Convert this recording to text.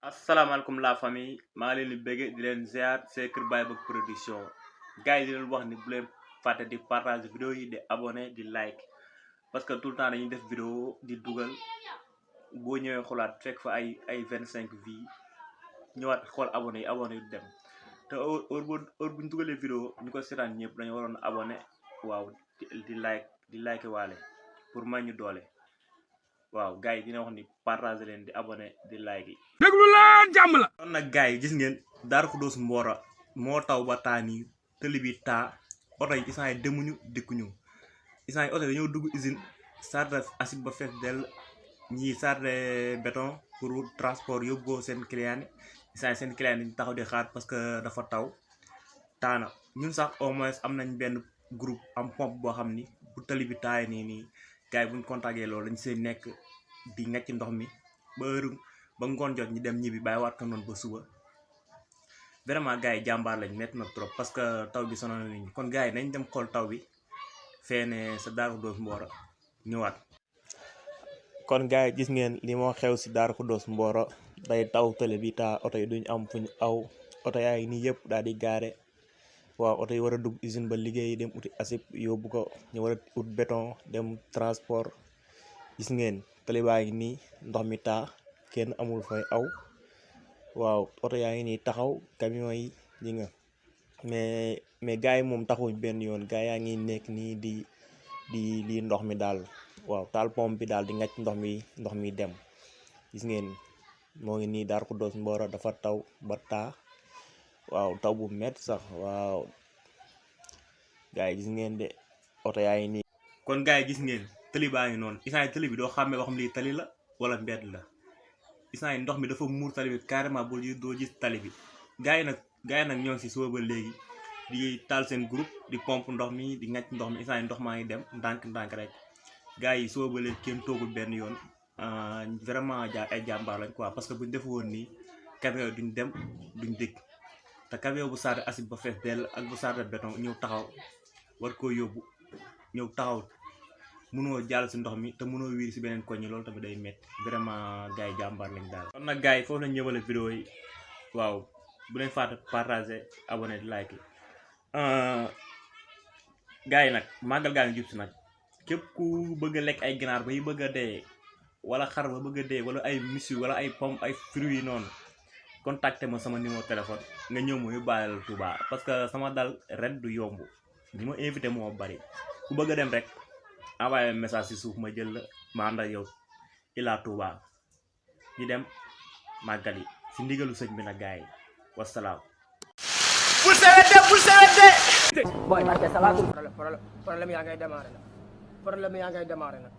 asalaamaaleykum la famille maa leen di bëgg di leen ziar c'est Kër Baye Bëgg production gars yi di leen wax ni bu leen fàtte di partager vidéo yi di abonné di like parce que tout le temps dañuy def vidéo di dugal boo ñëwee xoolaat fekk fa ay 25 vues ñëwaat xool abonné yi dem te heure bu ñu dugalee vidéo ñu ko seetaan ñëpp dañu waroon abonné waaw di like waale pour may ñu doole. waaw gars yi dina wax ni partager leen di abonné di like yi. déglu leen jàmm la. kon nag gars yi gis ngeen Darou Khoudoss Mboro moo taw ba taa nii tëli bi taa oto yi instant yi demuñu dikkuñu instant yi oto yi dañoo dugg usine chargé acide ba fees dell ñii chargé béton pour transport yóbbu ko seen client yi instant yi seen client yi taxaw di xaar parce que dafa taw taana ñun sax au moins am nañ benn groupe am pompe boo xam ni bu tëli bi taay nii gars yi buñ contacté loolu dañ see nekk di ngacc ndox mi ba heure ba ngoon jot ñu dem ñibbi bàyyi waat ko noonu ba suba vraiment gars yi jàmbaar lañ métti na trop parce que taw bi sonal na nit ñi kon gars yi nañ dem xool taw bi feene sa Darou Khoudoss Mboro ñëwaat. kon gars yi gis ngeen li moo xew si Darou Khoudoss Mboro day taw télé bi taa oto yi duñ am fuñ aw oto yaa ngi nii yëpp daal di gaare waaw oto yi war a dugg usine ba liggéey dem uti asib yóbbu ko ñu war a ut béton dem transport gis ngeen tali baa ngi nii ndox mi taa kenn amul fay aw waaw oto yaa ngi nii taxaw camion yi ji nga mais gars yi moom taxuñ benn yoon gars yaa ngi nekk nii di lii ndox mi daal waaw taal pompe bi daal di ngacc ndox mi dem gis ngeen moo ngi nii Darou Khoudoss Mboro dafa taw ba taa waaw taw bu métti sax waaw gars yi gis ngeen de oto yaa ngi nii. kon gars yi gis ngeen tali baa ngi noonu instant yi tali bi doo xàmmee wax lii tali la wala mbedd la instant yi ndox mi dafa muur tali bi carrément doo gis tali bi gars yi nag ñoo ngi si suba ba léegi di taal seen groupe di pompe ndox mi di ngacc ndox mi instant yi ndox maa ngi dem ndànk rek gars yi suba ba léegi kenn toogul benn yoon vraiment ay jàmbaar lañ quoi parce que buñ defu woon nii camion duñ dem duñ dëkk. te camion bu sarde acide ba fees dell ak bu sarde béton ñëw taxaw war koo yóbbu ñëw taxaw mënoo jàll si ndox mi te mënoo wiir si beneen koñ yi loolu tamit day métti vraiment gars yi jàmbaar lañ daal. kon nag gars yi foofu lañ ñëwale vidéo yi waaw bu leen fàtte partager abonné di like yi gars yi nag màggal gaa ngi jub si nag képp ku bëgg a lekk ay ginaar ba yi bëgg a dee wala xar ba bëgg a dee wala ay misu wala ay pomme ay fruits yi noonu. contacté ma sama numéro téléphone nga ñëw ma yóbbaale la Touba parce que sama dal ren du yomb ñi ma invité moo bari ku bëgg a dem rek envoyé message si suuf ma jël la ma ànd ak yow ila Touba ñu dem màggal yi si ndigalu sëñ bi nag gars yi wasalaam. bul sewete. booy man de ça va problème yaa ngay démarré nag.